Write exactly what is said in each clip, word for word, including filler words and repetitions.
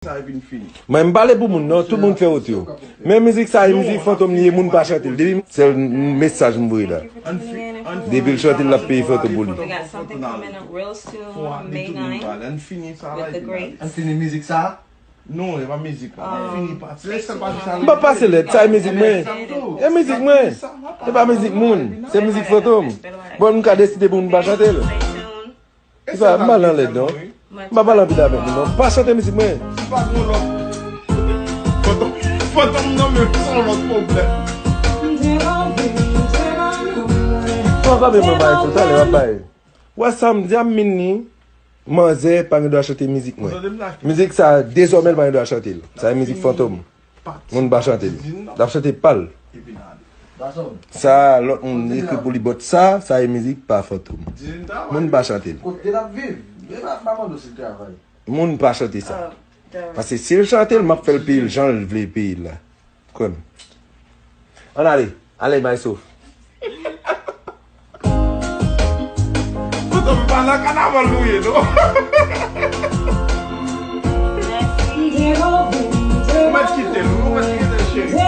Sa e vin fini. Mwen m pale pou moun non, tout moun fè wot yo. Men mizik sa e mizik Fantom li ye, moun pa chante l. Depi sèl mesaj m voye la. Depi l chante l, l ap peye Fantom pou li. We got something coming up real soon on May ninth Ann fini sa la with the epi n ale. Greats. Ann fini mizik sa. Non, e pa mizik la. Fini pati. Lè sèl pati sa. M pa pase lèt, sa e mizik mwen. E mizik mwen. E pa mizik moun. Se mizik Fantom. Bon, m ka deside pou moun pa chante l. Stay tuned. Se pa, m pa nan lèt non. M pa pale anpil avèk moun non. Pa chante mizik mwen. Si pa gen lòt. Fantom, Fantom nan men se yon lòt pwoblèm. Bon, kanpe mwen bay tou, talè w ap bay. Wè sa m di a m min ni. Manzè pa gen dwa chante mizik mwen. Mizik sa dezòmè l pa gen dwa chante l. Sa e mizik Fantom. Moun pa chante l. L ap chante pa l. Sa lòt moun ekri pou li bòt sa, sa e mizik pa Fantom. Moun pa chante l. Kote l ap viv? Yo pa pa mande w si l travay. Moun pa chante sa. Paske si l chante l, m ap fè l peye l jan l vle peye l la. Kwè m. Ann ale. Ale, Maestro. Fantom pa nan kanaval nou ye non. Ou mèt kite l, ou mèt kite l cheri.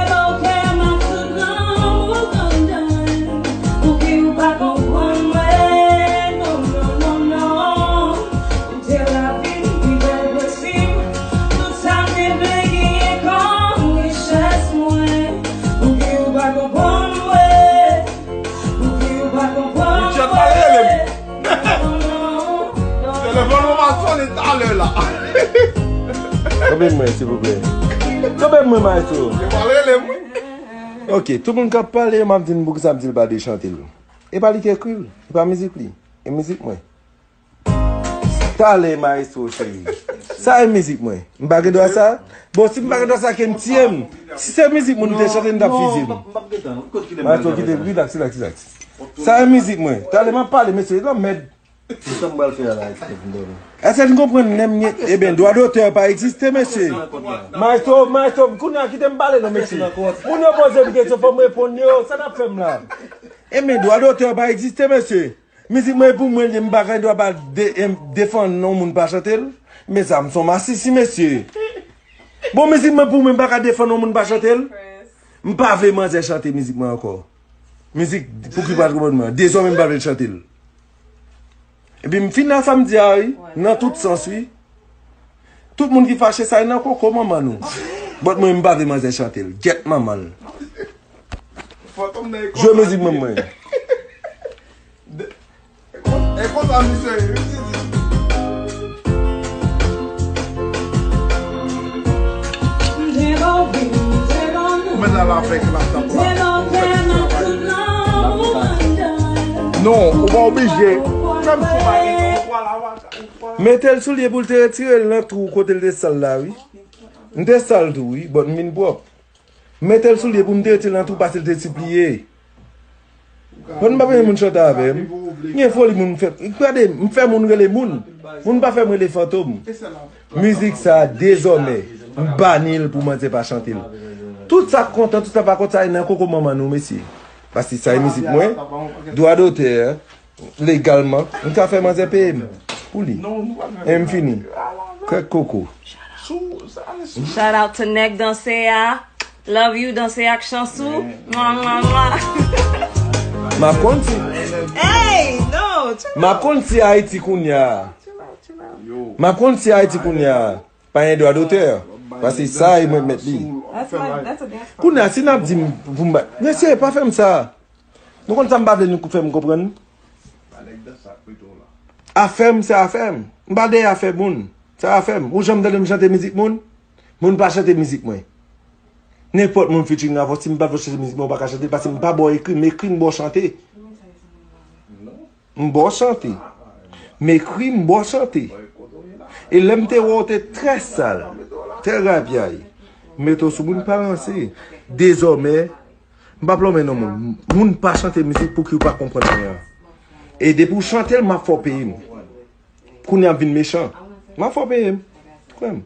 Richard pa rele m. Telefòn mwen pa sonnen talè la. Kanpe mwen silvouplè. Kanpe mwen Maestro. Yo pa rele m wi. Ok, tout moun k ap pale yo m ap di n poukisa m di l pa de chante l. E pa li ki ekri l. E pa mizik li. E mizik mwen. Talè Maestro cheri. Sa e mizik mwen. M pa gen dwa sa. Bon, si m pa gen dwa sa, ke n tiye m. Si se mizik moun te chante, n t ap fizye m. Maestro kite, relax, relax, relax. Sa e mizik mwen. Talè m ap pale, mesye, lanmèd. Kisa m pral fè a la, eksplike m dòmi. Èske n konprann lè m gen, ebyen, dwa dotè pa egziste, mesye. Maestro, maestro, kounye a kite m pale non, mesye. Moun yo poze m kesyon, fò m reponn yo. Sa n ap fè m la? Ebyen, dwa dotè pa egziste, mesye. Mizik mwen e pou mwen li ye, m pa gen dwa pa de, em, defann yon moun pa chante l. Men sa, m se yon masisi, mesye. Bon, mizik mwen pou mwen, m pa ka defann yon moun pa chante l. M pa vle manzè chante mizik mwen ankò. Mizik pou ki pa konprann mwen. Dezòmè m pa vle l chante l. Epi m fin nan sa m di a wi, nan tout sans wi. Tout moun ki fache sa e nan koko manman nou. But mwen m pa vle manzè chante l. Gyèt manman l. Fantom nan Jwe mizik mwen mwen. E konsa misye ye, wi, Titi. Ou mèt al avèk laptop la. Non, ou pa oblije. Menm si w pa gen yon pwa la, w a, ou pwa la. Mete l sou lye pou l te retire l nan twou kote l te sal la wi. M te sal tou wi, but m vin pwòp. Mete l sou lye pou m te retire l nan twou pase l te sipliye. Bon, m pa bezwen moun chante avè m. M gen foli moun m fè. Gade, m fè moun rele moun. Moun pa fè m rele fantom. Mizik sa dezòmè, m bani l pou manzè pa chante l. Tout sa k kontan, tout sa pa kontan, sa e nan koko manman nou, mesye. Paske sa e mizik mwen. Dwa dotè, legalman, m ka fè manzè peye m pou li. E m fini. Krèk koko. Shout out to Nèg Danse a. Love you, Danse ak Chansou. Mwa, mwa, mwa. M ap konn si, Hey, no. m ap konn si Ayiti kounye a. M ap konn si Ayiti kounye a. Pa gen dwa dotè. Paske sa e mwen k mèt li. That's my, that's a dance. Kounye a, si n ap di m pou m ba. Mesye, pa fè m sa. Nou konn sa m pa vle nou fè m konprann? Afè m, se afè m. M pa dèyè afè moun. Se afè m. Ou janm tande m chante mizik moun? Moun pa chante mizik mwen. Nenpòt moun featuring avè w, si m pa vle w chante mizik mwen, ou pa ka chante l, paske m pa ba w ekri, m ekri, m ba w chante. M ba w chante. M ekri, m ba w chante. E lè m te wè w te trè sal, trè rapyay, m mete w sou moun pa ranse. Dezòmè, m p ap lonmen non moun. Moun pa chante mizik pou ki w pa konprann anyen. E depi w chante l, m ap fè w peye m. Kounye a m vin mechan. M ap fè w peye m. Kwè m.